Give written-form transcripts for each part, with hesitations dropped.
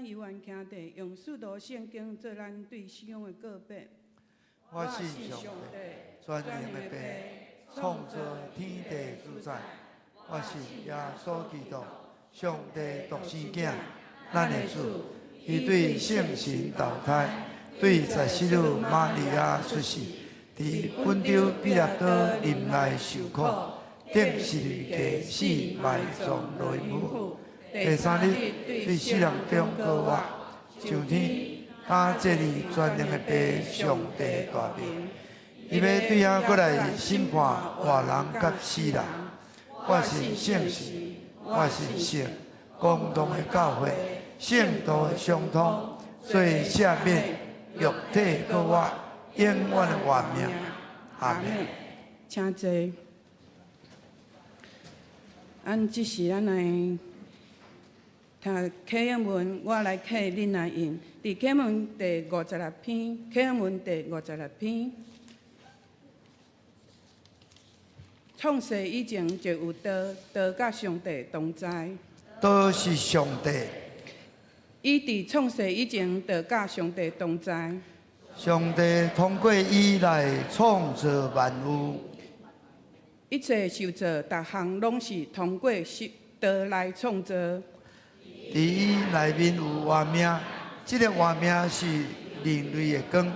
猶原徛佇，用使徒聖經做咱對信仰的告白。我信上帝，全能的父，創造天地主宰。我信耶穌基督，上帝獨生囝，咱的主。伊對聖神投胎，對十四女瑪利亞出世，佇本丟彼拉多任內受苦，釘十字架死埋葬落陰府。第三日對死人中復活，上天，擔坐佇全能的父上帝大爿。伊欲對遐閣來審判活人佮死人。我信聖神，我信聖公同的教會，聖徒的相通，罪赦免，肉體復活，永遠的活命。阿們。請坐。按這時咱來讀啟應文，我來啟恁來應。佇啟應文第五十六篇，啟應文第五十六篇。創世以前就有道，道佮上帝同在。道是上帝。伊佇創世以前就佮上帝同在。上帝通過伊來創造萬有。一切受造，逐項攏是通過道來創造。佇伊內面有活命，這个活命是人類的光。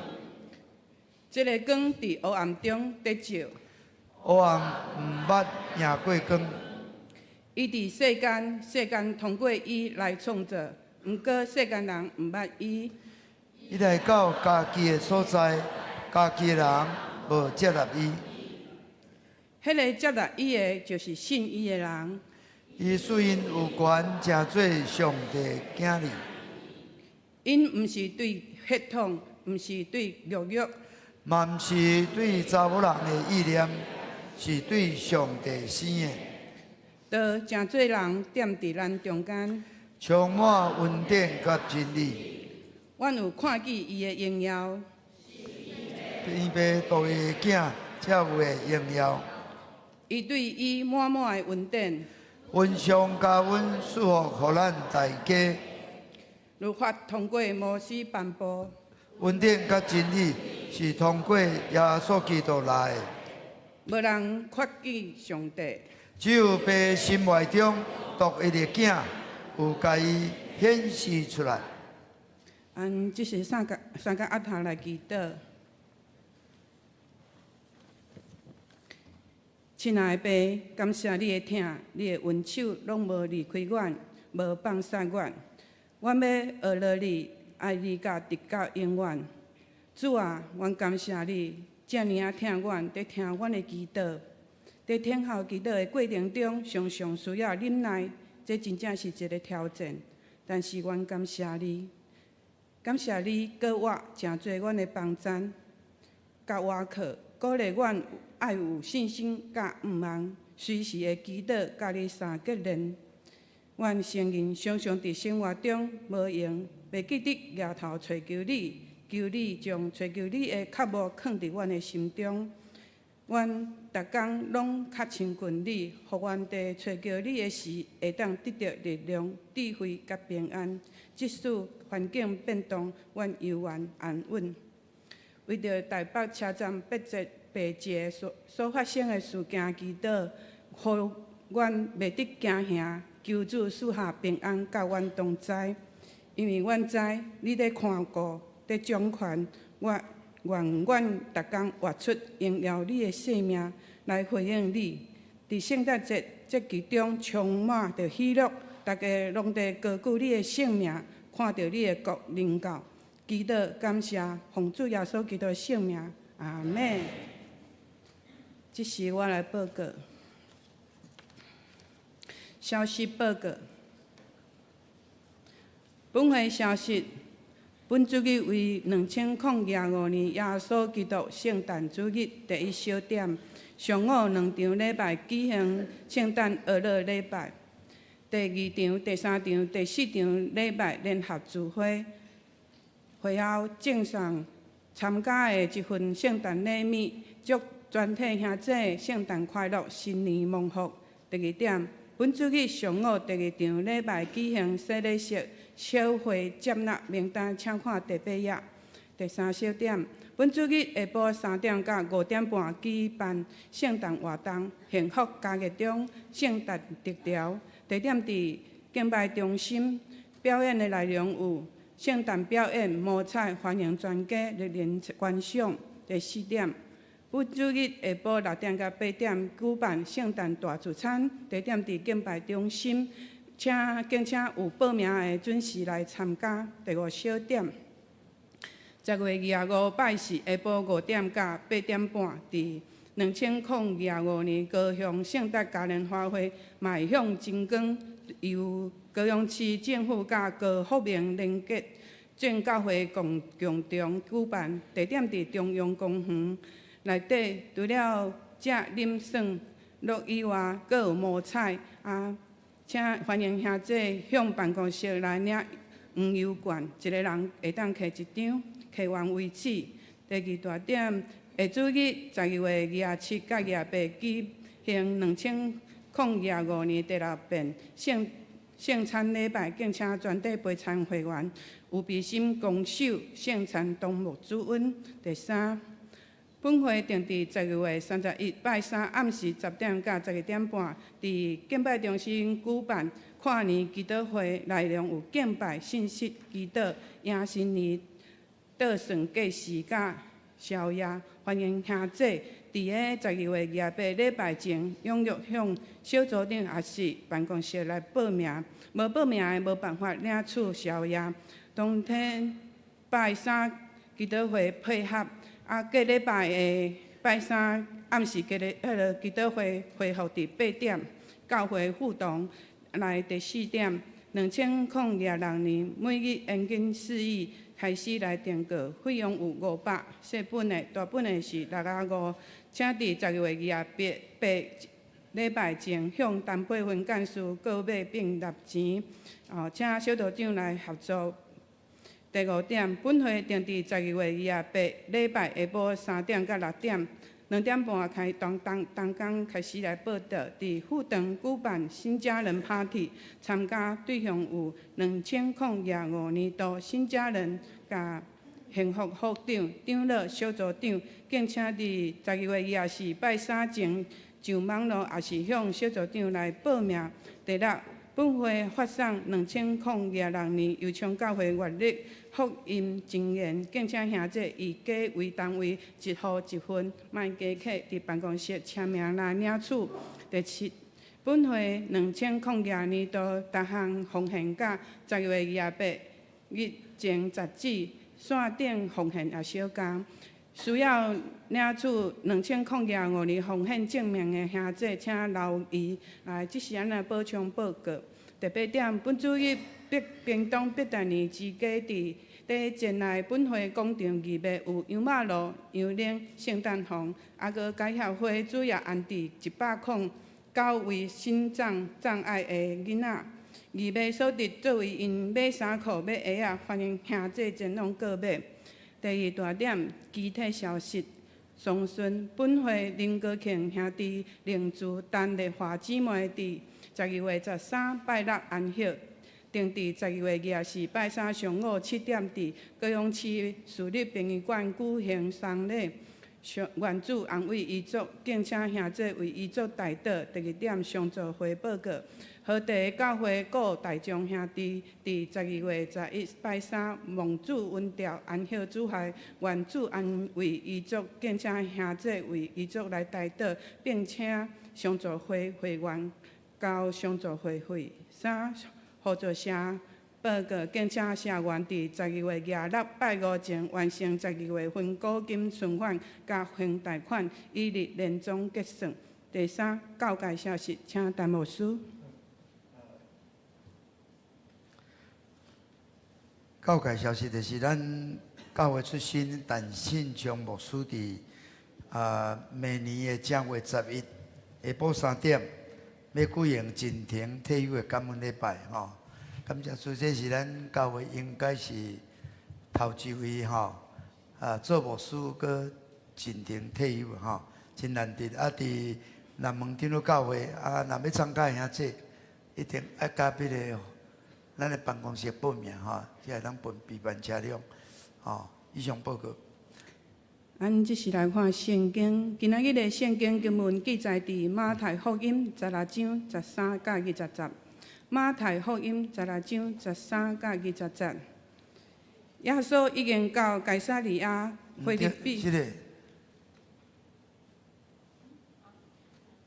這个光佇黑暗中佇照。黑暗毋捌贏過光。伊佇世間，世間通過伊來創造，毋過世間人毋捌伊。伊來到家己的所在，家己的人無接納伊。彼个接納伊的，就是信伊的人。伊賜𪜶有權成做上帝囝兒。𪜶毋是對血統，毋是對肉欲，嘛毋是對查某人的意念，是對上帝生的。道成做人，踮佇咱中間，充滿恩典佮真理。阮有看見伊的榮耀，天父獨一的囝才有的榮耀。伊對伊滿滿的恩典，分上加阮賜福予咱大家。律法通過摩西頒布，恩典佮真理是通過耶穌基督來的。無人看見上帝。只有父心懷中獨一的囝有共伊顯示出來。按這是三個三個阿頭來祈禱。親愛的父，感謝你的疼，你的恩手攏無離開阮，無放捨阮。阮欲學著你，愛你甲直到永遠。主啊，阮感謝你，遮爾仔疼阮，佇聽阮的祈禱。佇等候祈禱的過程中，常常需要忍耐，這真正是一个挑戰。但是阮感謝你，感謝你閣活，成做阮的幫贊，佮倚靠，鼓勵阮愛有信心佮毋忘，隨時會祈禱佮你相結連。阮承認常常佇生活中無閒，袂記得舉頭揣求你，求你將揣求你的渴慕囥佇阮的心中。阮逐工攏較親近你，予阮佇揣求你的時，會當得著力量、智慧佮平安。即使環境變動，阮猶原安穩。為著台北車站八節白節所發生的事件祈禱，予阮袂得驚嚇，求主賜下平安佮阮同在。因為阮知你咧看顧、咧掌權，我願阮逐工活出榮耀你的生命來回應你。佇聖誕節節期中充滿著喜樂，大家攏佇高舉你的聖名，看著你的國臨到。祈禱感謝，奉主耶穌基督的聖名，阿們。這時我來報告，消息報告。本會消息，本主日為2025年耶穌基督聖誕主日第一小點，上午兩場禮拜舉行聖誕哀樂禮拜，第二場、第三場、第四場禮拜聯合聚會。會後贈送參加的一份聖誕禮物，祝全體兄弟聖誕快樂，新年蒙福。第二點，本主日上午第二場禮拜舉行洗禮式，小會接納名單，請看第八頁。第三小點，本主日下晡3點到5點半舉辦聖誕活動，幸福家樂中聖誕特調，地點佇敬拜中心。表演的內容有聖誕表演、摸彩，歡迎全家蒞臨觀賞。第四點，本主日下晡6點到8點舉辦聖誕大聚餐，地點佇敬拜中心，請敬請有報名的準時來參加。第五小點，10月25拜四下晡5點到8點半，佇2025年高雄聖誕嘉年華會邁向真光，由高雄市政府佮高福明連結正教會共共同舉辦，地點佇中央公園。內底除了食啉耍樂以外，閣有摸彩啊！請歡迎兄弟向辦公室來領黃油券，一个人會當摕一張，摕完為止。第二大點，下主日12月27佮28舉行2025年第六遍聖聖餐禮拜，敬請全體陪餐會員有備心共守聖餐同沐主恩。第三，本會定佇12月31拜三暗時10點到12點半，佇敬拜中心舉辦跨年祈禱會，內容有敬拜、信息、祈禱、迎新年倒算計時佮宵夜，歡迎兄弟佇个12月28禮拜前踴躍向小組長抑是辦公室來報名，無報名的無辦法領取宵夜。當天拜三祈禱會配合，啊，隔禮拜的拜三暗時隔日彼个祈禱會恢復佇八點，教會互動來第四點，2026年每日研經釋義開始來訂購，費用有500，細本的、大本的是65。請佇12月28禮拜前向陳佩芬幹事購買並納錢。哦，請小組長來協助。第五點，本會定佇12月28禮拜下晡3點到6點，2點半開當當當工開始來報到，佇富長舉辦新家人 party，參加對象有2025年度新家人佮幸福副長、長老、小組長，敬請佇12月24拜三前上網路，抑是向小組長來報名。第六，本會發送2026年右昌教會月曆福音箴言，敬請兄弟以家為單位，一戶一份，莫加客佇辦公室簽名來領取。第七，本會2026年度逐項奉獻佮12月28日前截止，線頂奉獻也小工。需要領取2025年奉獻證明的兄弟，請留意。來，這是咱來補充報告。第八點，本主日北屏東伯大尼之家佇佇前來本會廣場義賣有羊肉爐、羊奶、聖誕紅，啊，閣該協會主要安置109位心臟障礙的囡仔。義賣所得作為𪜶買衫褲、買鞋仔，歡迎兄弟前往購買。第二大點，其他消息。送信本會林國慶兄弟靈主陳麗華姊妹佇12月13拜六安息，定佇12月24拜三上午7點佇高雄市市立殯儀館舉行喪禮。願主安慰遺族，敬請兄弟為遺族代禱。第二點，上座會報告。和地教會顧大將兄弟佇12月11拜三蒙主恩召安息主懷，願主安慰遺族，敬請兄弟為遺族來代禱，並請上座會會員交上座會費。三合作社報告，敬請社員佇12月26拜五前完成十二月份股金存款佮還貸款，以日年終結算。第三，教界消息，請陳牧師。教界消息就是咱教會出身陳信昌牧師佇明年的正月十一下晡三點，欲舉行進庭退休的感恩禮拜吼。感謝主，這是咱教會應該是頭一位吼，做牧師閣進庭退休吼，真難得。啊，佇南門長老教會啊，若欲參加的兄弟，一定愛佮彼個。咱的辦公室報名吼，才會當分備辦車輛，吼。以上報告。咱這時來看聖經，今仔日的聖經經文記載佇馬太福音16章13佮20節。馬太福音十六章十三佮二十節。耶穌已經到該撒利亞腓立比。這個，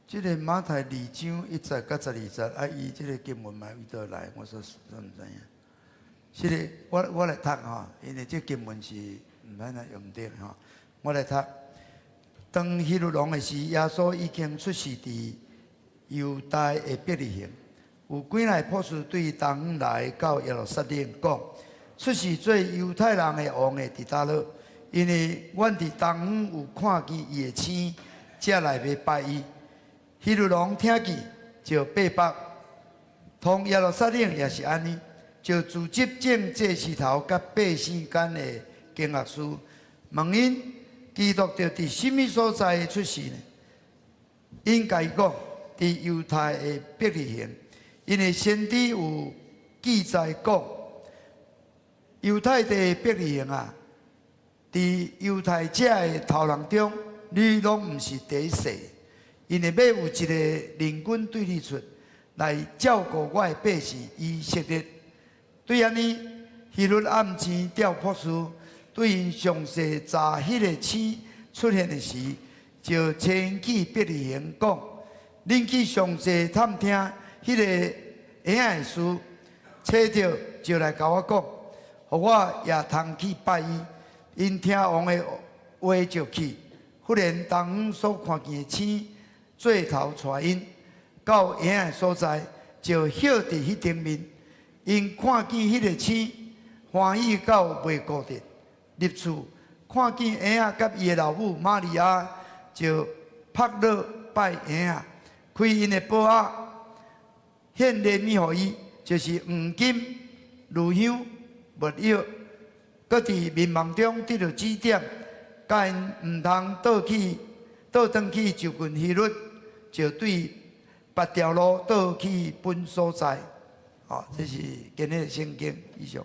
這個馬太2章1節佮12節，啊，伊這個經文嘛佇佗來，我說煞毋知影。這個我來讀吼，因為這經文是毋免來用著吼。我來讀。當希律王的時，耶穌已經出世佇猶大的伯利恆。有幾若个卜士對東方來到耶路撒冷，講：出世做猶太人的王的佇佗落？因為阮佇東方有看見伊的星，才來欲拜伊。希律王聽見，就八百，統耶路撒冷也是按呢，就組織眾祭司頭佮百姓間的經學士，問𪜶基督著佇啥物所在出世呢？𪜶共伊講，佇猶太的伯利恆，因為先知有記載講，猶太地的伯利恆啊，佇猶太者的頭人中，你攏毋是第一細，因為欲有一個領軍對你出來照顧我的百姓以色列。對按呢，希律暗錢調卜士，對𪜶詳細查彼个星出現的時，就差𪜶去伯利恆講：恁去詳細探聽彼个嬰仔的事，揣著就來共我講，予我也通去拜伊。𪜶聽王的話就去，忽然東方所看見的星做頭帶𪜶到嬰仔的所在，就歇佇彼頂面。𪜶看見彼个星，歡喜到袂顧得。入厝看見嬰仔佮伊的老母瑪利亞，就撲落拜嬰仔，開𪜶的寶盒，獻禮物予伊，就是黃金、乳香、沒藥。閣佇眠夢中得著指點，教𪜶毋通倒去倒轉去就近希律，就對別條路倒去本所在。好，這是今日的聖經以上。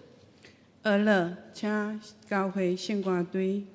好了，請教會聖歌隊。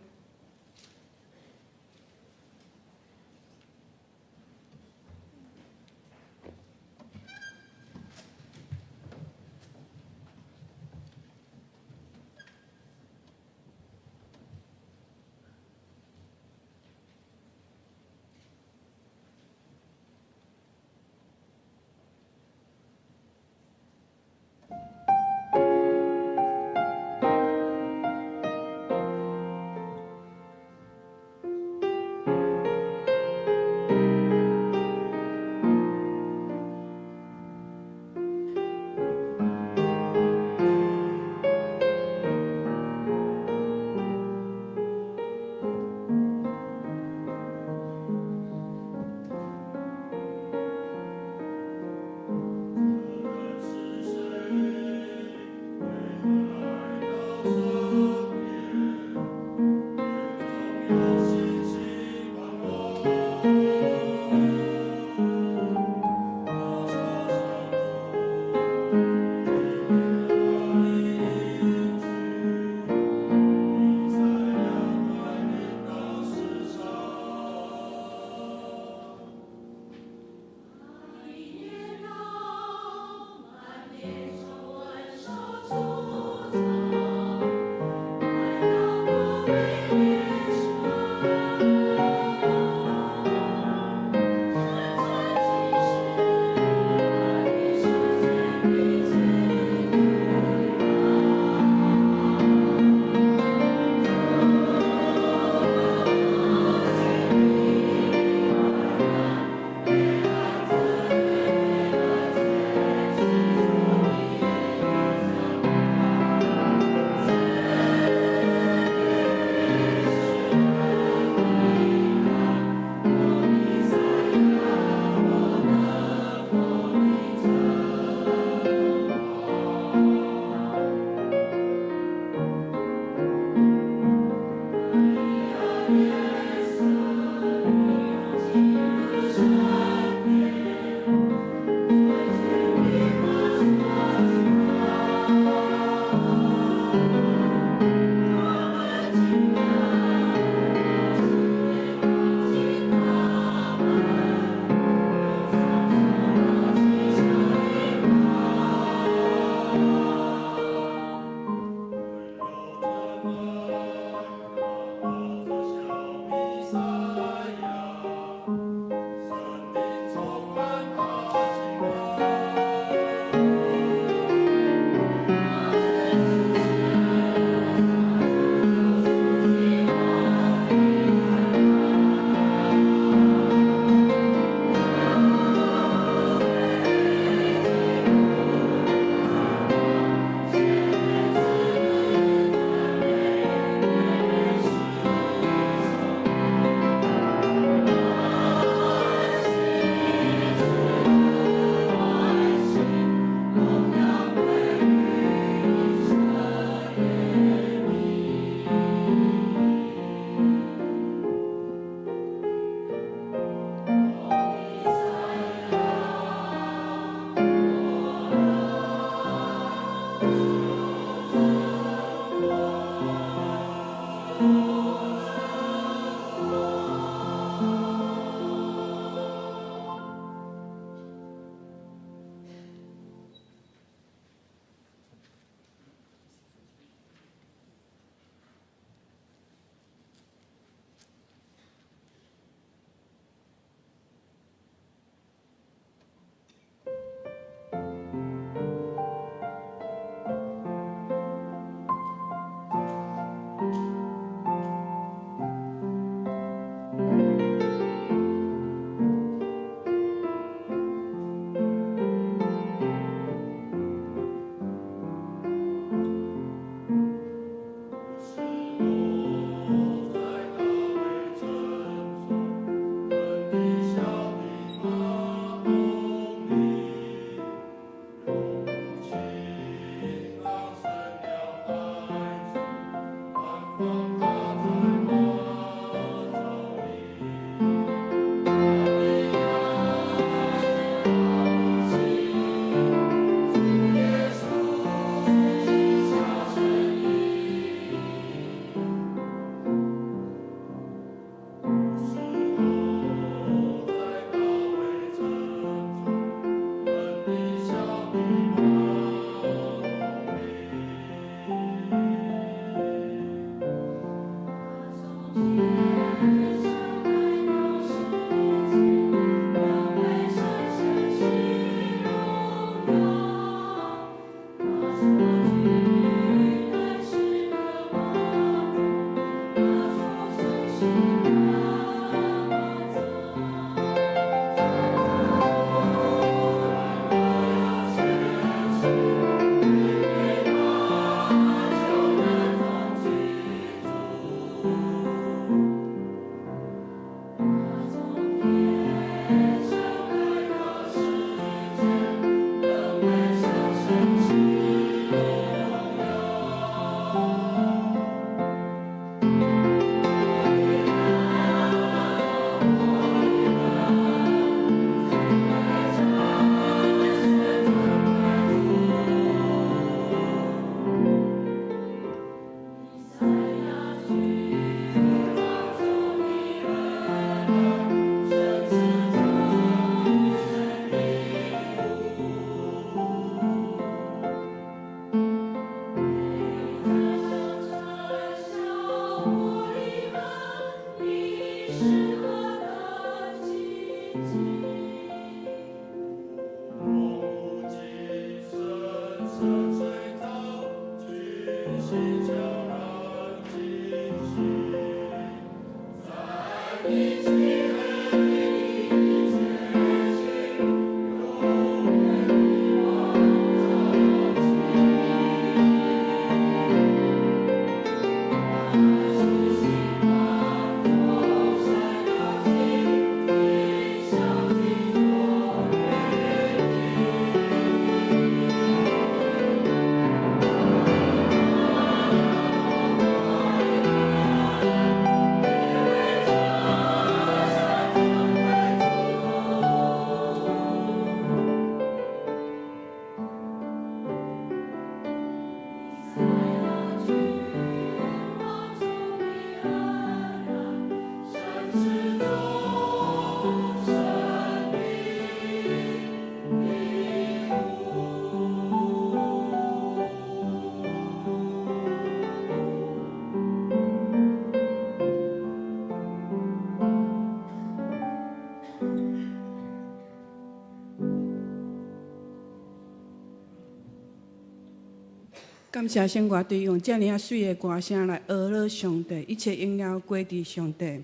感謝聖歌隊用遮爾仔媠的歌聲來呵咾上帝，一切榮耀歸佇上帝。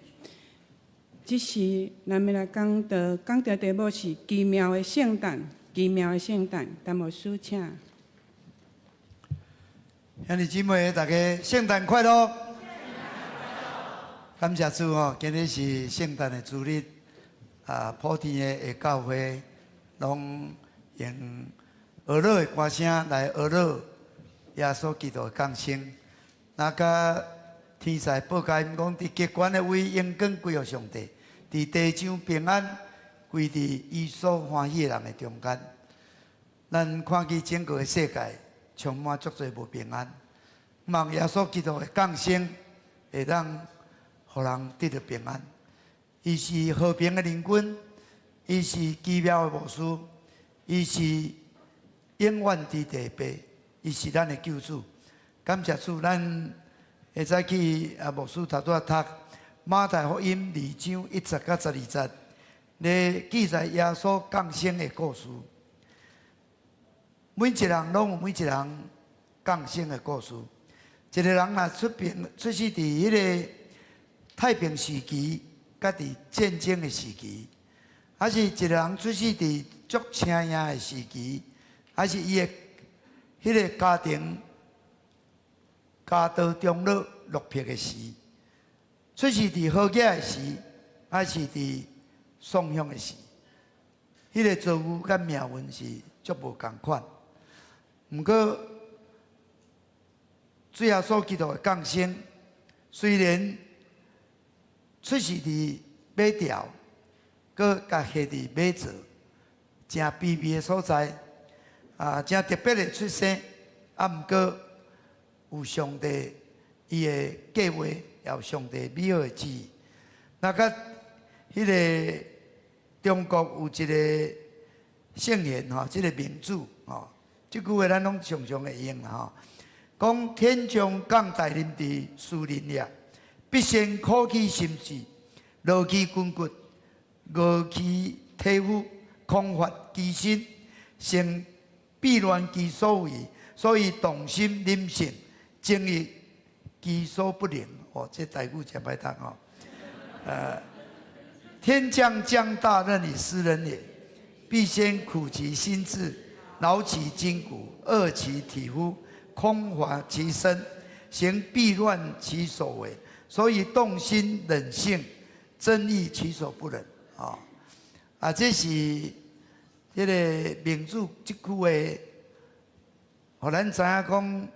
這時，咱欲來講道，講道題目是奇妙的聖誕，奇妙的聖誕，陳牧師請。兄弟姊妹，大家聖誕快樂！感謝主吼，今日是聖誕的主日，啊，普天的教會攏用呵咾的歌聲來呵咾耶穌基督的降生。那佮天使報佳音講，佇極懸的位榮光歸予上帝，佇地上平安歸佇伊所歡喜的人的中間。咱看見整個的世界充滿足濟無平安，望耶穌基督的降生，會當予人得著平安。伊是和平的靈君，伊是奇妙的牧師，伊是永遠佇地的父，伊是咱的救主。感謝主，咱會使去啊，牧師頭拄仔讀馬太福音二章一節到十二節，咧記載耶穌降生的故事。每一個人攏有每一個人降生的故事。一個人若出平出世佇彼個太平時期，佮佇戰爭的時期，還是一個人出世佇足請贏的時期，還是伊的彼個家庭家道中落落魄的時，出世佇好額的時，還是佇喪鄉的時，彼個遭遇佮命運是足無仝款。毋過，主耶穌基督的降生，雖然出世佇馬槽，閣共下佇馬槽，誠卑微的所在，啊，誠特別的出生，啊，毋過有上帝伊的計劃，也有上帝美好的旨意。那佮彼個中國有一個聖言吼，這個名字吼，這句話咱攏常常會用啦吼。講天將降大任佇斯人也，必先苦其心志，勞其筋骨，餓其體膚，空乏其身，行悖亂其所為，所以動心忍性，精益其所不能。哦，這台語誠歹讀吼。天將降大任於斯人也，必先苦其心志，勞其筋骨，餓其體膚，空乏其身，行悖亂其所為，所以動心忍性，增益其所不能。啊，啊，這是這个孟子這句話，予咱知影講，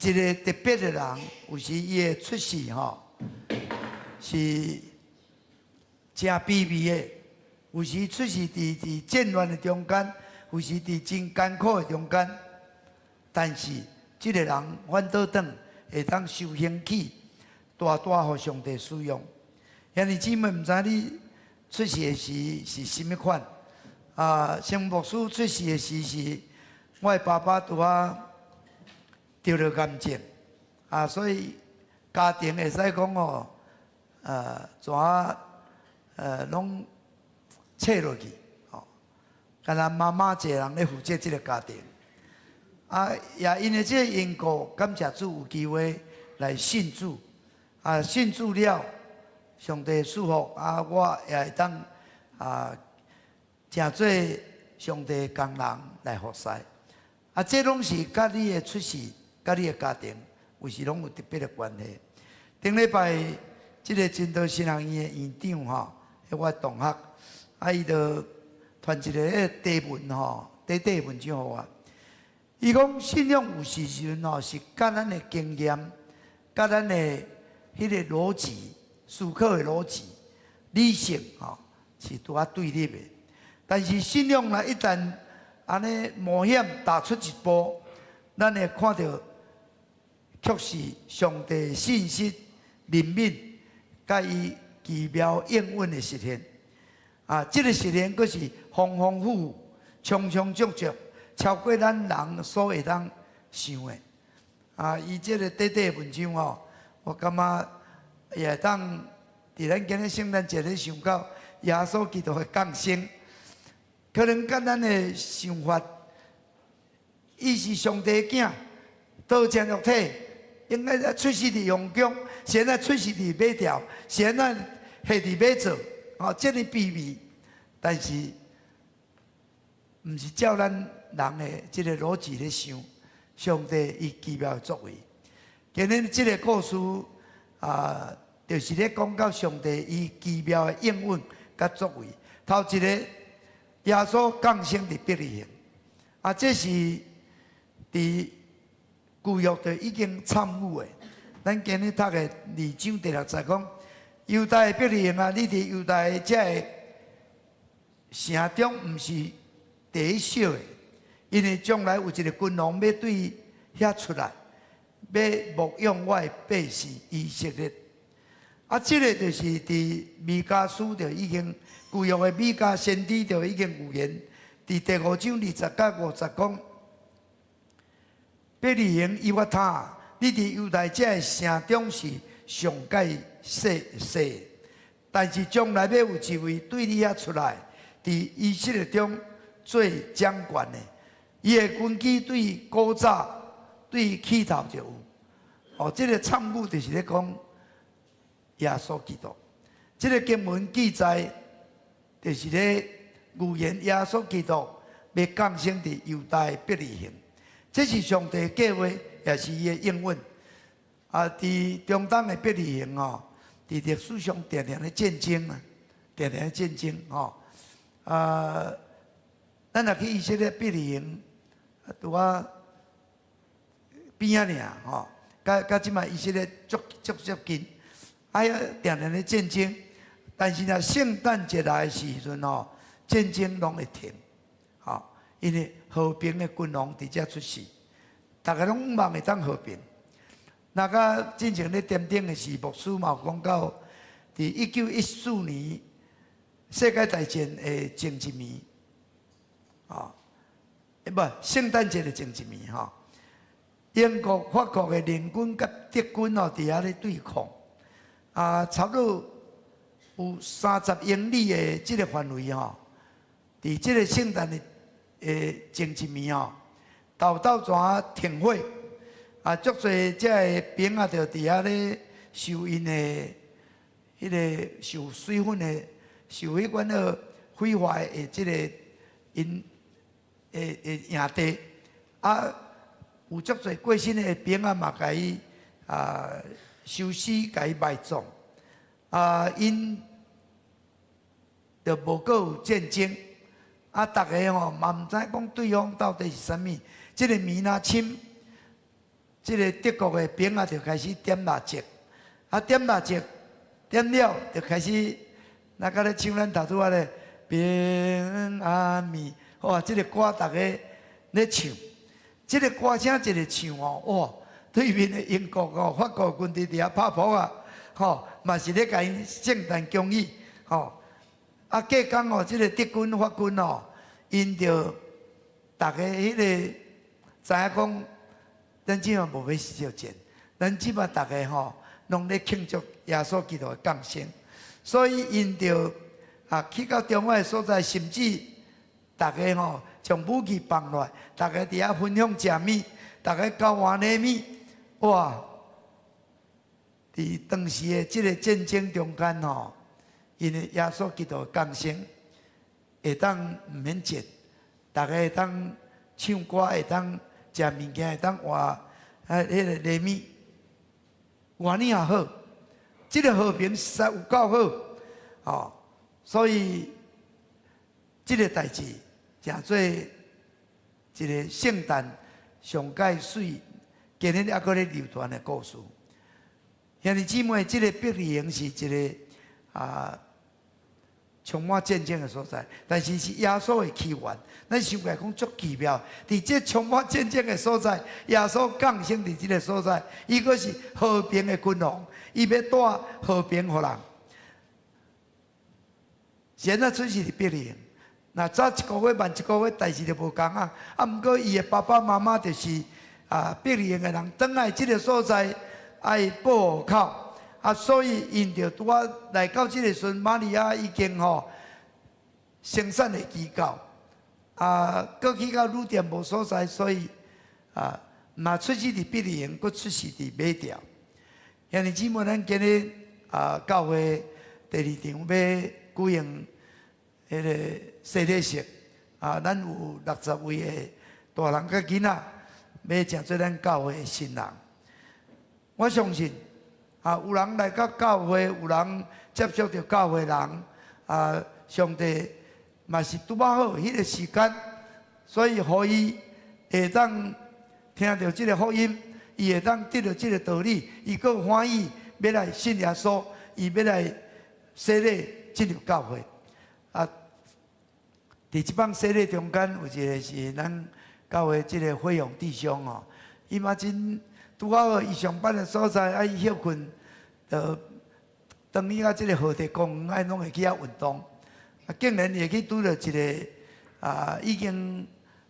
一个特別的人，有時伊的出世吼是誠卑微的，有時出世佇戰亂的中間，有時佇真艱苦的中間，但是這个人反倒轉會當受興起，大大予上帝使用。兄弟姊妹，毋知你出世的時是啥物款？啊，像牧師出世的時是，我的爸爸拄仔得著癌症，啊，所以家庭會使講吼，怎啊，攏切落去，吼，干焦媽媽一个人咧負責這个家庭。啊，也因為這個緣故，感謝主有機會來信主，啊，信主了，上帝賜福，啊，我也會當啊，成做上帝工人來服侍。啊，這攏是佮你的出世，佮你的家庭，有時攏有特別的關係。頂禮拜，這个真道神學院的院長吼，彼我同學，啊，伊就傳一个彼个短文吼，短短文章予我。伊講信仰有時陣吼是佮咱的經驗，佮咱的彼个邏輯、思考的邏輯、理性吼是拄仔對立的。但是信仰若一旦按呢冒險踏出一步，咱會看著卻是上帝信實、憐憫，佮伊奇妙應允的實現。啊，這个實現閣是豐豐富富、充充足足，超過咱人所會當想的。啊，伊這个短短的文章吼，我感覺也會當佇咱今日聖誕節咧想到耶穌基督的降生，可能佮咱的想法，伊是上帝的囝，道成肉體，應該出世佇皇宮，現在出世佇馬槽，現在下佇馬槽，哦，這麼卑微，但是毋是照咱人的這个邏輯咧想，上帝伊奇妙的作為。今日這个故事啊，就是咧講到上帝伊奇妙的應允佮作為。頭一个，耶穌降生佇伯利恆，啊，這是佇舊約就已經參與的。咱今日讀的二章第六節講，猶大的伯利恆啊，你佇猶大的這个城中，毋是第一小的，因為將來有一个君王欲對遐出來，欲牧養我的百姓以色列。啊，這个就是佇彌迦書就已經舊約的彌迦先知就已經預言，佇第五章20甲50講：伯利恆以法他，你佇猶大這个城中是上蓋細細，但是將來欲有一位對你遐出來，佇以色列中做掌權的，伊的根基對古早對起頭就有。哦，這个參語就是咧講耶穌基督。這个經文記載，就是咧預言耶穌基督欲降生佇猶大伯利恆。這是上帝計劃，也是伊的應允。啊，佇中東的伯利恆哦，佇歷史上定定咧戰爭啊，定定咧戰爭吼。啊，咱若去以色列伯利恆，拄仔邊仔爾吼，佮佮這擺以色列足足接近，啊，定定咧戰爭。但是若聖誕節來的時陣吼，戰爭攏會停，吼，因為和平的君王佇遮出世，逐家攏望會當和平。那個進前咧點燈的時，牧師嘛有講到，佇1914年世界大戰的前一暝，哦，無聖誕節的前一暝吼，英國、法國的聯軍佮德軍哦，佇遐咧對抗，啊，差不多有30英里的這个範圍吼，佇這个聖誕的前一暝吼，豆豆怎停火，啊，足濟這个兵仔就佇遐咧受𪜶的彼个受水分的，受彼款個毀壞的這个𪜶的營地，啊，有足濟過身的兵仔嘛，共伊啊收屍，共伊埋葬，啊，𪜶就無閣有戰爭，啊，逐个吼嘛毋知講對方到底是啥物，這个暝若深，這个德國的兵仔就開始點蠟燭，啊，點蠟燭，點了就開始，那個咧唱咱頭拄仔咧平安暝，哇！這个歌逐个咧唱，這个歌聲一个唱哦，哇！對面的英國哦、法國軍隊佇遐拍噗仔，吼，嘛是咧共𪜶聖誕恭喜，吼。啊，隔工哦，這个德軍、法軍哦，𪜶就逐个彼个知影講，咱這馬無欲相戰，咱這馬逐个吼，攏咧慶祝耶穌基督的降生，所以𪜶就啊去到中外的所在，甚至逐个吼將武器放落來，逐个佇遐分享食物，逐个交換禮物，哇！佇當時的這个戰爭中間吼，因為耶穌基督的降生，會當毋免戰，逐个會當唱歌，會當食物件，會當換啊彼个禮物，偌爾好，這个和平實在有夠好，哦，所以這个代誌誠做一个聖誕上蓋媠，今日猶閣咧流傳的故事。兄弟姊妹，這个伯利恆是一个啊充滿戰爭的所在，但是是耶穌的起源。咱想起來講足奇妙，佇這充滿戰爭的所在，耶穌降生佇這个所在，伊閣是和平的君王，伊欲帶和平予人。現在出世佇伯利恆，若早一个月慢一个月，代誌就無仝啊。啊，毋過伊的爸爸媽媽就是啊伯利恆的人，轉來這个所在愛報戶口。啊，所以𪜶就拄仔來到這个時陣，瑪利亞已經吼生產的期到，啊，閣去到旅店無所在，所以啊，若出世佇伯利恆，閣出世佇馬槽。兄弟姊妹，咱今日啊，教會第二場欲舉行彼个洗禮式，啊，咱有60位的大人佮囡仔，欲成做咱教會的新人。我相信，啊，有人來到教會，有人接觸著教會人，啊，上帝嘛是拄仔好彼个時間，所以予伊會當聽著這个福音，伊會當得著這个道理，伊閣歡喜欲來信耶穌，伊欲來洗禮進入教會。啊，佇這擺洗禮中間有一个是咱教會這个惠勇弟兄哦，伊嘛真拄好伊上班的所在愛歇睏，就轉去到這個河堤公園，愛攏會去遐運動。啊，竟然會去拄著一個已經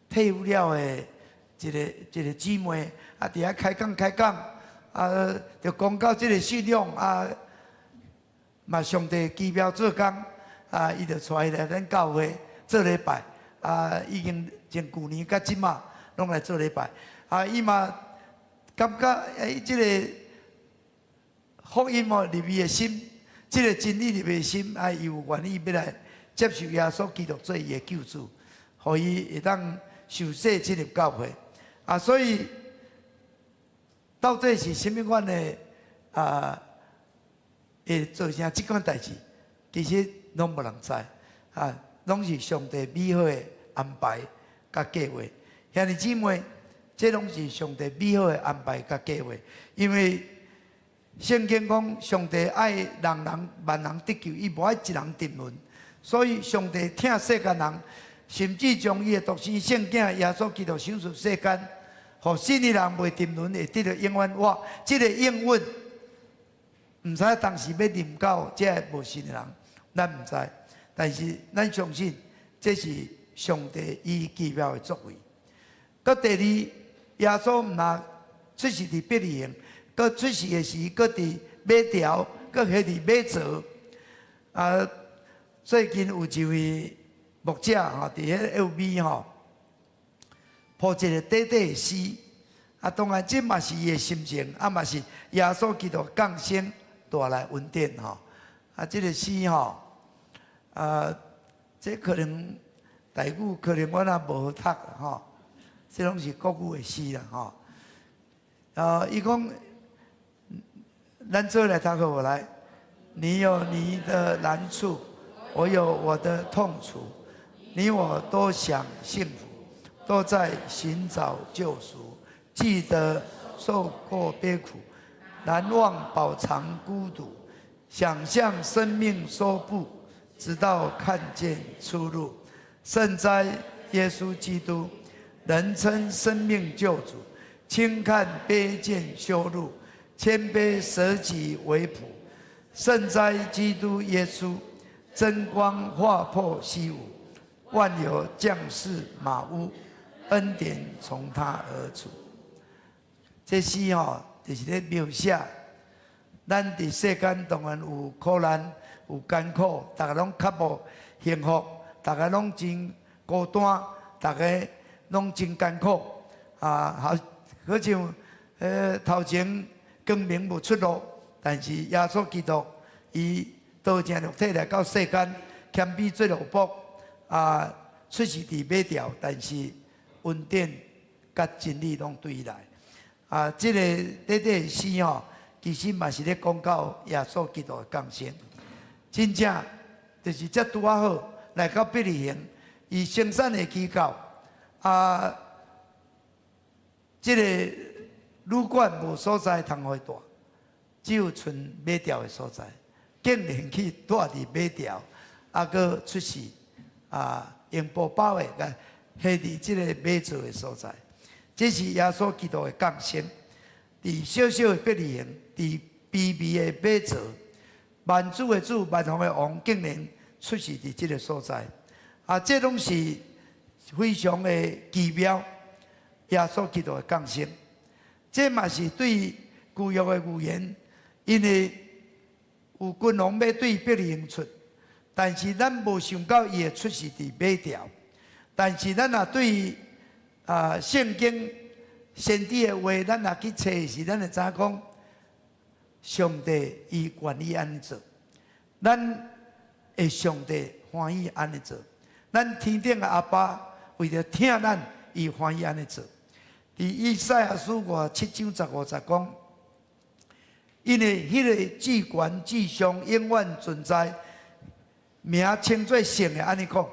退伍了的一個姊妹，啊，佇遐開講開講，啊，就講到這個信仰啊，嘛上帝奇妙做工，啊，伊就帶伊來咱教會做禮拜，啊，已經從舊年到這馬攏來做禮拜，啊，伊嘛感覺這個福音哦入伊的心，這個真理入伊的心，啊，伊有願意欲來接受耶穌基督做伊的救主，予伊會當受洗進入教會。啊，所以到底是啥物款的啊，會造成這款代誌？其實攏無人知，啊，攏是上帝美好的安排佮計劃。兄弟姊妹，這攏是上帝美好的安排佮計劃，因為聖經講上帝愛人人萬人得救，伊無愛一人沉淪。所以上帝疼世間人，甚至將伊的獨生聖子耶穌基督賞賜世間，予信的人袂沉淪，會得著永遠活。這個應允，毋知當時欲臨到這个無信的人，咱毋知。但是咱相信，這是上帝伊奇妙的作為。閣第二，耶穌毋若出世佇伯利恆，閣出世的時，閣佇馬槽，閣下佇馬槽。啊，最近有一位牧者吼，佇彼個 FB 吼，鋪一個短短的詩，啊，當然這嘛是伊的心情，啊嘛是耶穌基督降生帶來恩典吼。啊，這個詩吼，啊，這可能台語可能我若無好讀吼，這攏是國語的詩啦吼。啊，伊講，咱做來讀好無來？你有你的難處，我有我的痛楚，你我都想幸福，都在尋找救贖。記得受過悲苦，難忘飽嘗孤獨，想象生命說不，直到看見出路。聖哉耶穌基督，人稱生命救主，輕看卑賤羞辱，謙卑捨己為僕。聖哉基督耶穌，真光劃破虛無，萬有降世馬屋，恩典從他而出。這詩吼，就是咧描寫咱佇世間當然有苦難、有艱苦，逐家攏較無幸福，逐家攏真孤單，逐家攏真艱苦啊！好，好像頭前光明無出路，但是耶穌基督伊道成肉體來到世間，謙卑做奴僕啊，出世佇馬槽，但是恩典佮真理攏對伊來。啊，這個短短的詩吼，其實嘛是咧講到耶穌基督的降生，真正就是這拄仔好來到伯利恆，伊生產的期到，啊，這個旅館無所在通予伊蹛，只有賰馬槽的所在，竟然去蹛佇馬槽，啊，閣出世，啊，用布包的，共下佇這個馬槽的所在。這是耶穌基督的降生，佇小小的伯利恆，佇卑微的馬槽，萬主的主、萬王的王，竟然出世佇這個所在。啊，這攏是非常的奇妙。耶穌基督的降生，這嘛是對舊約的預言，因為有君王欲對伯利恆出，但是咱無想到伊會出世佇馬槽。但是咱若對聖經先知的話，咱若去揣時，咱會知影講，上帝伊願意按呢做，咱的上帝歡喜按呢做，咱天頂的阿爸為著疼咱，伊歡喜按呢做。佇以賽亞書57章15節講，因為彼个至懸至上永遠存在，名稱做聖的按呢講，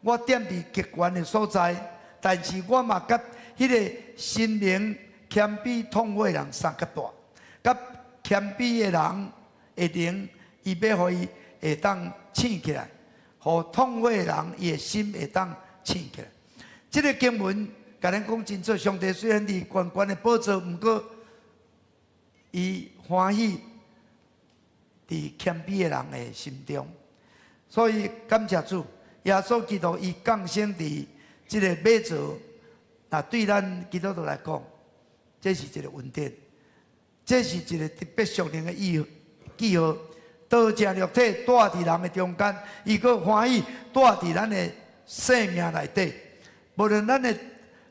我踮佇極懸的所在，但是我嘛佮彼个心靈謙卑痛悔的人相佮蹛，佮謙卑的人的靈，伊欲予伊會當醒起來，予痛悔的人伊的心會當醒起來。這个經文共咱講清楚，上帝雖然佇懸懸的寶座，毋過伊歡喜佇謙卑的人的心中，所以感謝主，耶穌基督伊降生佇這个馬槽，若對咱基督徒來講，這是一个恩典，這是一个特別屬靈的意記號。道成肉體住佇人的中間，伊閣歡喜住佇咱的生命內底。無論咱的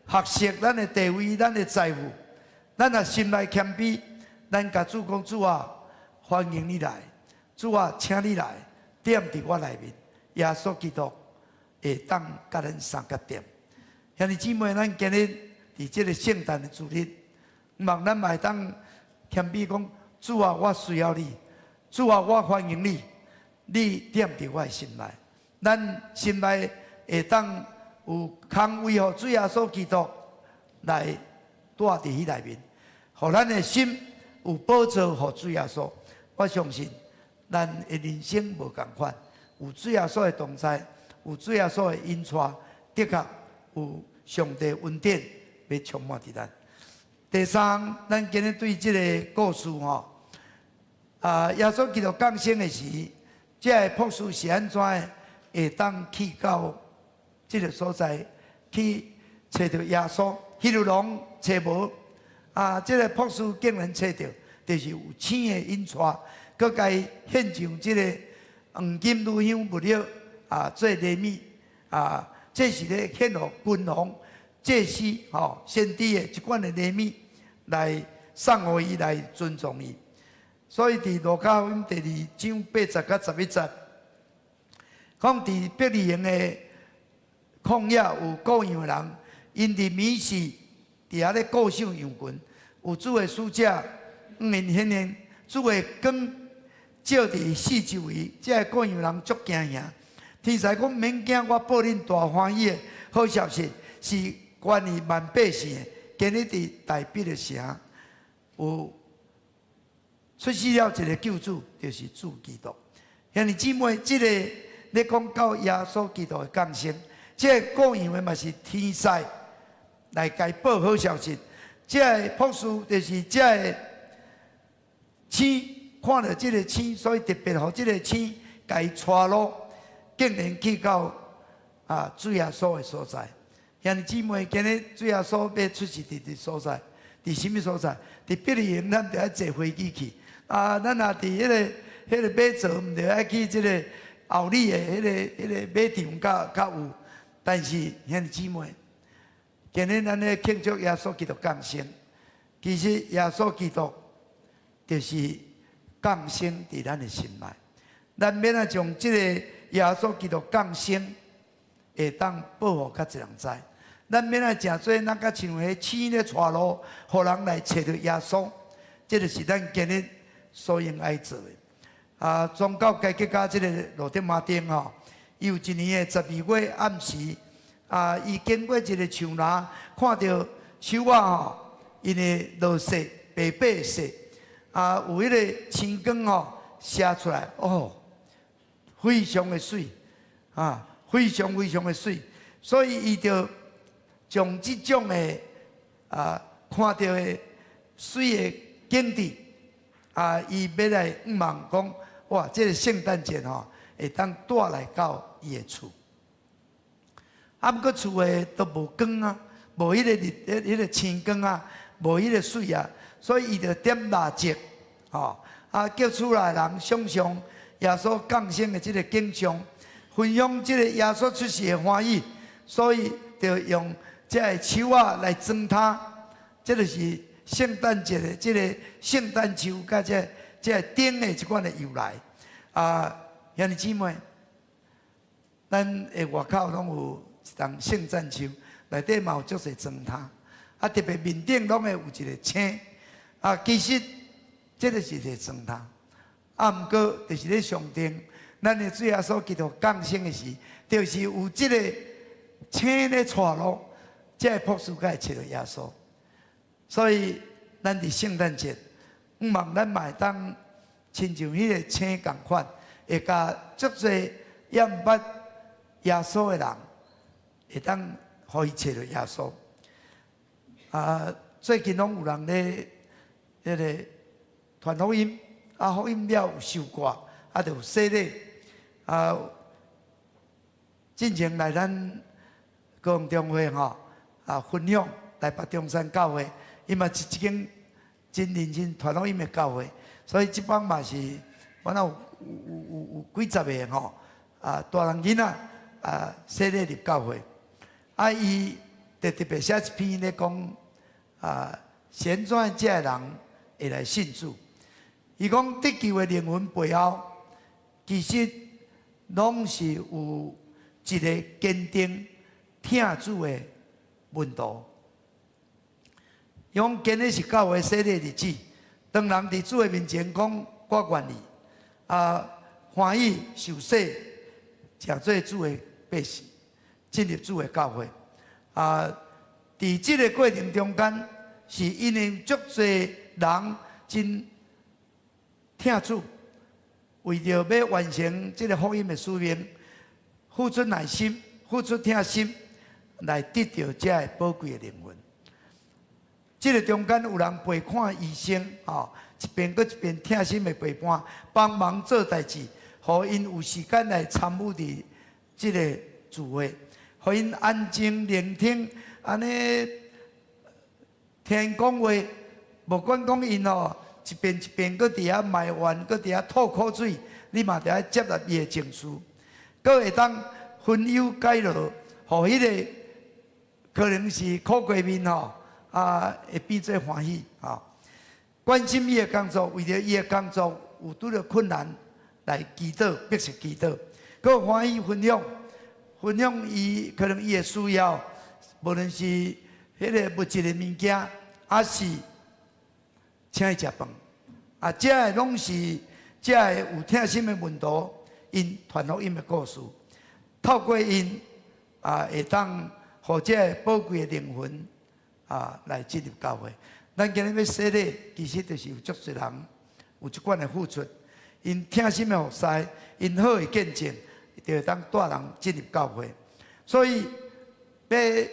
學識、咱的地位、咱的財富，咱若心內謙卑，咱共主講：主啊，歡迎你來，主啊，請你來，踮佇我內面，耶穌基督會當佮咱相佮踮。兄弟姊妹，咱今日佇這个聖誕的主日，望咱嘛會當謙卑講：主啊，我需要你，主啊，我歡迎你，你踮佇我的心內，咱心內會當有空位，予主耶穌基督來住佇彼內面，予咱的心有寶座予主耶穌。我相信咱的人生無仝款，有主耶穌的同在，有主耶穌的引帶，的確有上帝恩典欲充滿佇咱。第三，咱今日對這个故事吼，耶穌基督降生的時，這个博士是按怎的會當去到這个所在去揣著耶穌？彼律郎揣無，這个博士竟然揣著，就是有星的引帶，閣共伊獻上這个黃金、乳香、沒藥做禮物，這是咧獻予君王、祭司、吼先知的這款的禮物來送予伊，來尊重伊。所以佇路加福音第二章八節佮十一節，講佇伯利恆的曠野有羔羊的人，𪜶佇暝時佇遐咧顧守羊群，有主的使者向𪜶顯現，主的光照佇四周圍，這个羔羊人足驚嚇。天使講免驚，我報恁大歡喜的好消息，是關於萬百姓的。今日佇大衛的城有出世了一个救主，就是主基督。兄弟姊妹，這个咧講到耶穌基督的降生，這个羔羊的嘛是天使來共伊報好消息。這个博士就是這个星，看著這个星，所以特別予這个星共伊帶路，竟然去到主耶穌的所在。兄弟姊妹，今日主耶穌欲出世佇佇所在，佇啥物所在？佇伯利恆，咱著愛坐飛機去。咱若佇彼个馬槽，毋著愛去這个後里的彼个馬場較較有。但是兄弟姊妹，今日咱咧慶祝耶穌基督降生，其實耶穌基督就是降生佇咱的心內。咱欲按怎將這個耶穌基督降生，會當報予較濟人知。咱欲按怎成做，咱較像彼星咧帶路，予人來揣著耶穌。這就是咱今日所應愛做的。宗教改革家這个羅德馬丁吼，伊有一年的十二月暗時，伊經過一个樹林，看著樹仔吼，𪜶會落雪，白白雪，有彼个星光吼射出來，哦，非常的媠，非常非常的媠，所以伊就將這種的看著的媠的景致，伊欲來向望講，哇，這个聖誕節吼，會當帶來到伊的厝。毋過厝的都無光啊，無彼个日、彼个星光啊，無彼個媠啊，所以伊就點蠟燭，吼，叫厝內人想像耶穌降生的這个景象，分享這个耶穌出世的歡喜，所以就用這个樹仔來裝燈，這就是聖誕節的這个聖誕樹佮這个燈的這款的由來。兄弟姊妹，咱的外口攏有一叢聖誕樹，內底嘛有足濟裝燈，特別面頂攏會有一个星。其實這个是一个裝燈。毋過就是咧象徵，咱的主耶穌基督降生的時，就是有這个星咧帶路，這个博士才會揣著耶穌。所以，咱佇聖誕節，向望咱嘛會當親像彼个星仝款，會共足濟猶毋捌耶穌的人，會當予伊揣著耶穌。最近攏有人咧，彼个傳福音，啊福音了有收割，啊就有洗禮，啊，進前來咱高雄中會吼，啊分享台北中山教會，伊嘛是一間真認真傳福音的教會，所以這擺嘛是，阮有有有有幾十个吼，啊大人囡仔啊洗禮入教會，啊伊特特別寫一篇咧講啊，旋轉這个人會來信主。伊講得救的靈魂背後，其實攏是有一個堅定疼主的門徒。伊講今日是教會洗禮日子，當人佇主的面前講我願意，啊歡喜受洗，成做主的百姓，進入主的教會。啊，佇這个過程中間，是因為足濟人真疼主，為著欲完成這个福音的使命，付出耐心，付出疼心，來得著這个寶貴的靈魂。這个中間有人陪看醫生，吼，一遍閣一遍疼心的陪伴，幫忙做代誌，予𪜶有時間來參與佇這个聚會，予𪜶安靜聆聽，按呢聽𪜶講話，無管講𪜶吼，一遍一遍閣佇遐埋怨，閣佇遐吐苦水，你嘛著愛接納伊的情緒，閣會當分憂解勞，予彼个可能是苦瓜面吼，啊，會變做歡喜吼。關心伊的工作，為著伊的工作有拄著困難來祈禱，迫切祈禱，閣歡喜分享，分享伊可能伊的需要，無論是彼个物質的物件，抑是請伊食飯，啊，這个攏是這个有疼心的門徒，𪜶傳福音的故事，透過𪜶啊，會當予這个寶貴的靈魂啊來進入教會。咱今日欲洗禮，其實就是有足濟人有這款的付出，𪜶疼心的服侍，𪜶好的見證，就會當帶人進入教會。所以，欲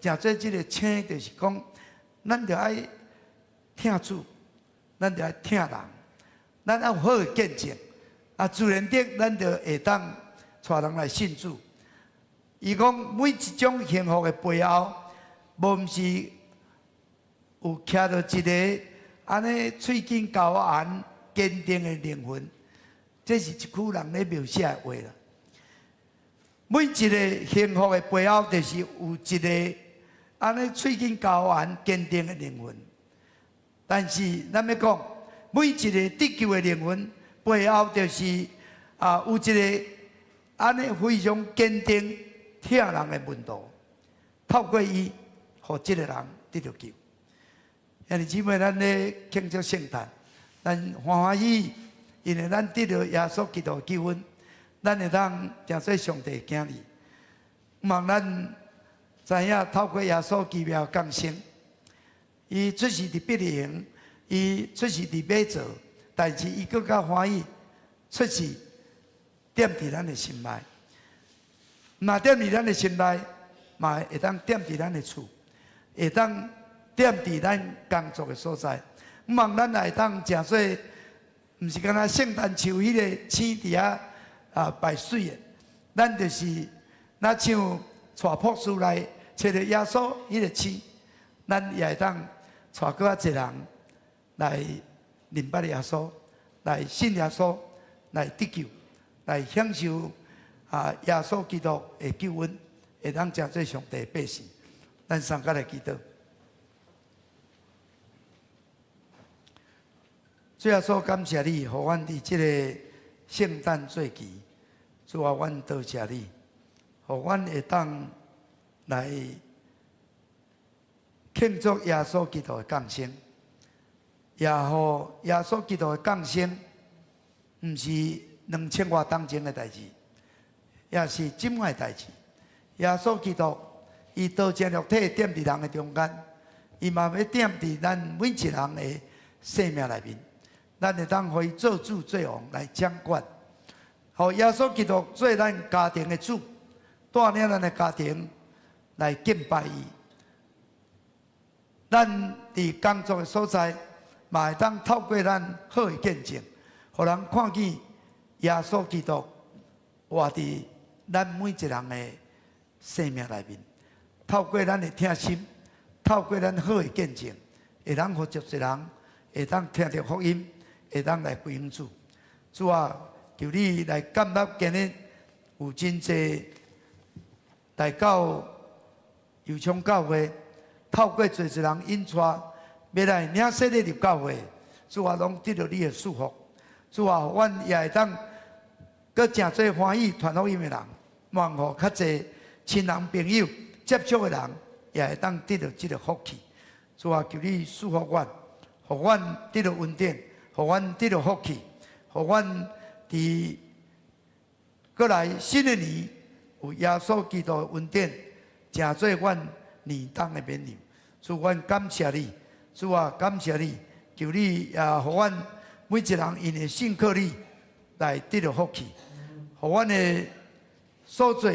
成做這个星，就是講，咱著愛疼主，咱著愛疼人，咱愛有好的見證，啊，自然的，咱就會當帶人來信主。伊講每一種幸福的背後，無毋是有徛著一个按呢喙緊咬絚堅定的靈魂，這是一句人咧描寫的話啦。每一个幸福的背後，就是有一个按呢喙緊咬絚堅定的靈魂。但是咱欲講，每一个得救的靈魂背後，就是啊有一个按呢非常堅定疼人的門徒，透過伊，予這个人得著救。兄弟姊妹，咱咧慶祝聖誕，咱歡歡喜喜，因為咱得著耶穌基督的救恩，咱會當成做上帝的囝兒。望咱知影透過耶穌奇妙降生，伊出世佇伯利恆，伊出世佇馬槽，但是伊閣較歡喜出世踮佇咱的心內，若踮佇咱的心內，嘛會當踮佇咱的厝，會當踮佇咱工作的所在。望咱會當成做，毋是干焦聖誕樹彼个星佇遐啊擺媠的，咱就是若像帶博士來揣著耶穌彼个星，咱也會當帶閣較濟人來認捌耶穌，來信耶穌，來得救，來享受啊耶穌基督的救恩，會當成做上帝的百姓。咱三個來祈禱。主耶穌，感謝你，予阮佇這个聖誕節期，主啊，阮多謝你，予阮會當來慶祝耶穌基督的降生，也予耶穌基督的降生，毋是兩千外冬前的代誌，也是這擺的代誌。耶穌基督伊道成肉體踮佇人的中間，伊嘛欲踮佇咱每一人的生命內面。咱會當予伊做主做王來掌管，予耶穌基督做咱家庭的主，帶領咱的家庭來敬拜伊。咱佇工作的所在，嘛會當透過咱好的見證，予人看見耶穌基督活佇咱每一人的生命內面。透過咱的疼心，透過咱好的見證，會當予足濟人會當聽著福音，會當來歸向主。主啊，求你來建立今日有真濟來到油昌教會，透過濟濟人引帶，欲來領洗禮入教會，主啊，攏得著你的祝福。主啊，阮也會當閣誠濟歡喜傳福音的人，望予較濟親人朋友接觸的人，也會當得著這个福氣。主啊，求你賜福阮，予阮得著恩典，予阮得著福氣，予阮佇閣來新的年有耶穌基督的恩典，成做阮年冬的勉勵。主，阮感謝你，主啊，感謝你，求你也予阮每一人因為信靠你來得著福氣，予阮的所做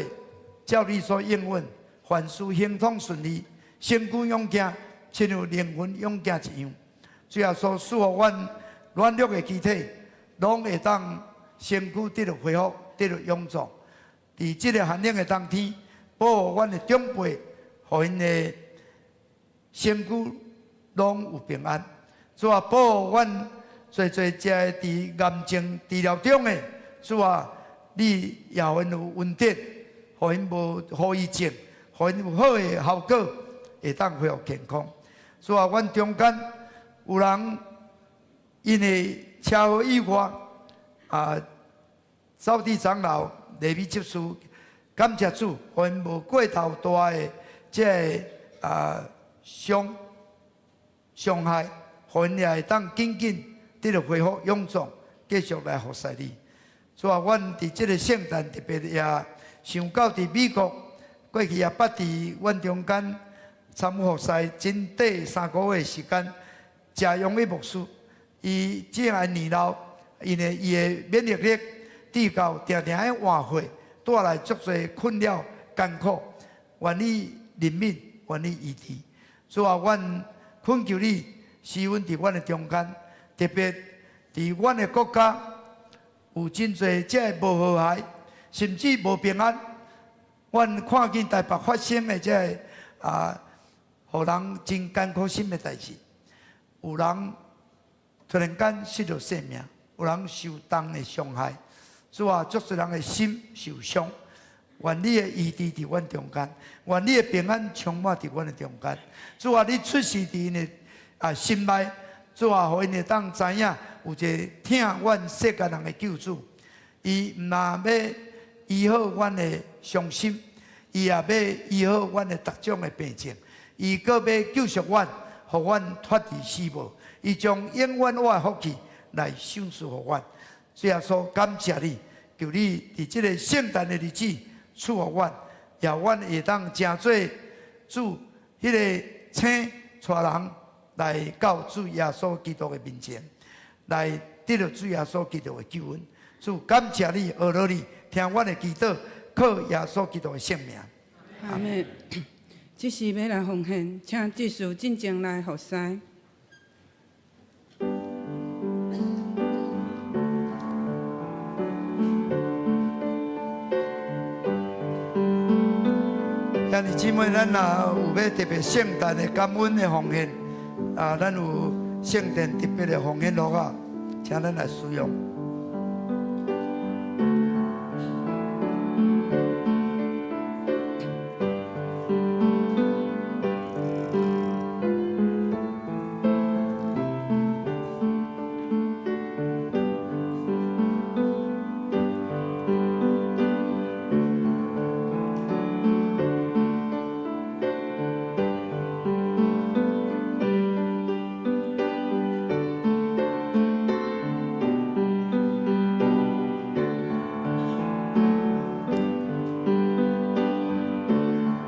照你所應允，凡事亨通順利，身軀勇健，親像靈魂勇健一樣。主耶穌賜予阮軟弱的肢體，攏會當身軀得著恢復，得著勇壯。佇這个寒冷的冬天，保護阮的長輩，予𪜶的身軀攏有平安。主啊，保護阮濟濟這个佇癌症治療中的，主啊，你也予𪜶有恩典，予𪜶無後遺症，予𪜶有好的效果，會當恢復健康。主啊，阮中間有人因為車禍意外啊，走佇長老禮美執事，感謝主，予𪜶無過頭大的這个傷害，予𪜶也會當緊緊得著恢復勇壯，繼續來服侍你。主啊，阮佇這个聖誕特別也想到佇美國，過去也捌佇阮中間參與服侍真短3個月時間，謝永偉牧師，伊這個年老，因為伊的免疫力低到定定愛換血，帶來足濟困擾艱苦，願你憐憫，願你醫治。主啊，阮懇求你施恩佇阮的中間，特別佇阮的國家有真濟這个無和諧，甚至無平安。阮看見台北發生的這个啊，予人真艱苦心的代誌，有人突然間失去性命，有人受重的傷害。主啊，足濟人的心受傷。願你的醫治佇阮中間，願你的平安充滿佇阮的中間。主啊，你出示佇𪜶的心內，主啊，予𪜶會當知影有一个疼阮世間人的救主，伊毋但欲醫好阮的傷心，伊也欲醫好阮的逐種的病症，伊閣欲救贖阮，予阮脫離死亡。伊將永遠活的福氣來賞賜予阮。主耶穌，感謝你，求你佇這个聖誕的日子賜予阮，也阮會當成做主彼个星帶人來到主耶穌基督的面前，來得著主耶穌基督的救恩。主，感謝你，阿羅你，聽阮的祈禱，靠耶穌基督的聖名。阿們。這時欲來奉獻，請執事進前來服侍。兄弟姊妹，咱若有欲特別聖誕的感恩的奉獻，啊，咱有聖誕特別的奉獻盒仔，請咱來使用。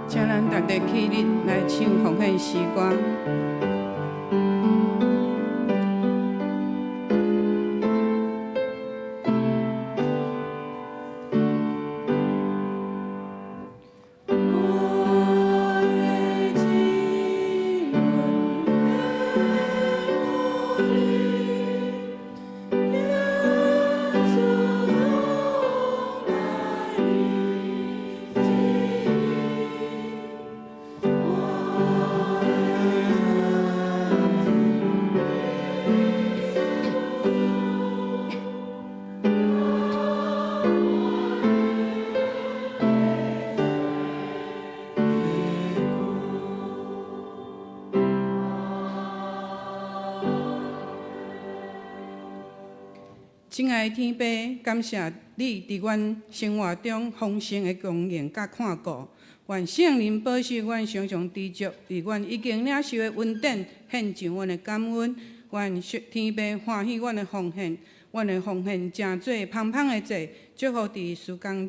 請咱大家起立來唱奉獻詩歌。我的愛的天父，感謝你佇阮生活中豐盛的供應佮看顧。願聖靈保守阮常常知足，佇阮已經領受的恩典，獻上阮的感恩。願天父歡喜阮的奉獻，阮的奉獻成做芳香的祭，祝福佇事工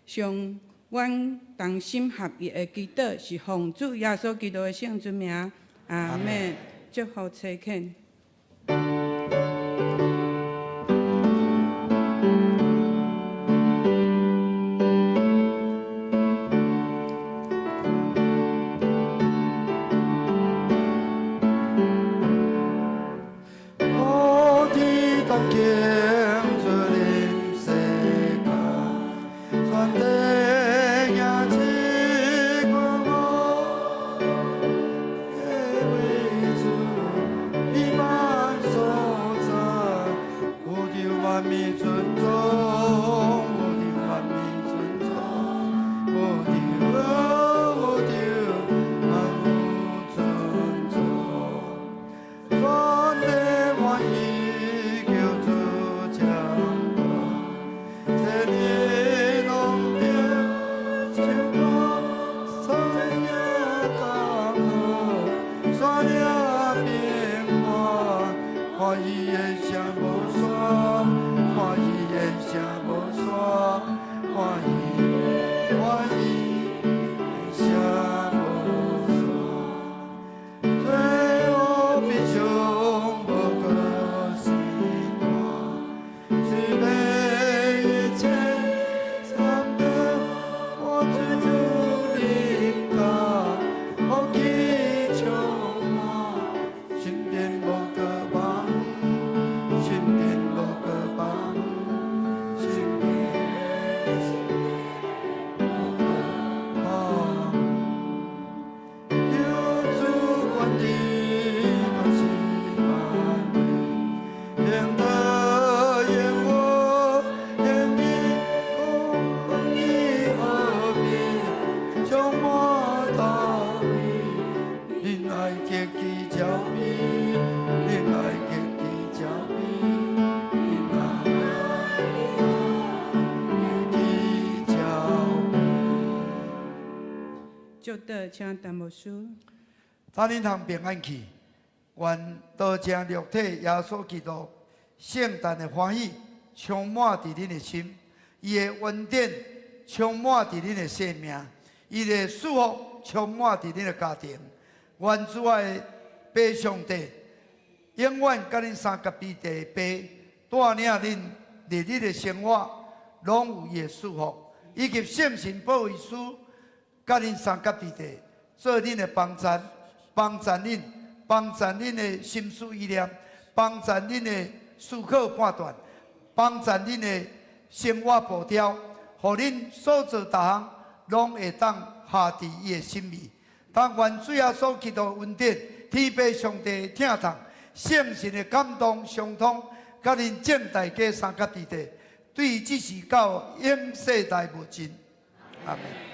上，阮同心合意的祈禱，是奉主耶穌基督的聖尊名，阿們。祝福差遣。普天同慶主臨世間，全地迎接君王的為主，美滿所在，宇宙萬物尊崇，宇宙萬物尊崇，宇宙宇宙萬物尊崇。全地歡喜求主掌權，千里農田晴光，草野江河，山嶺平原，歡喜的聲無煞，歡喜的聲無煞，歡喜歡喜的聲無煞。最後必將無可時斷，慈悲一切讚美我主臨到，福氣充滿，心電無可放，心電無可放，心電無可放。求主管理萬事萬物，應得應我應義公義和平，充滿大衛，仁愛極其照庇，仁愛極其照庇，仁愛極其照庇。祝禱，請陳牧師。咱恁通平安去，願道成肉體耶穌基督聖誕的歡喜充滿佇恁的心，伊的恩典充滿佇恁的生命，伊的祝福充滿佇恁的家庭。願主愛的父上帝永遠佮恁相佮彼地的父，帶領恁日日的生活，攏有伊的祝福，以及聖神保惠師佮恁相佮彼地，做恁的幫贊。幫助恁，幫助恁的心思意念，幫助恁的思考判斷，幫助恁的生活步調，予恁所做逐項攏會當合佇伊的心意。但願主耶穌基督恩典、天父上帝的疼痛、聖神的感動相通，佮恁眾大家相佮佇地，對這時到永世代無盡。阿們。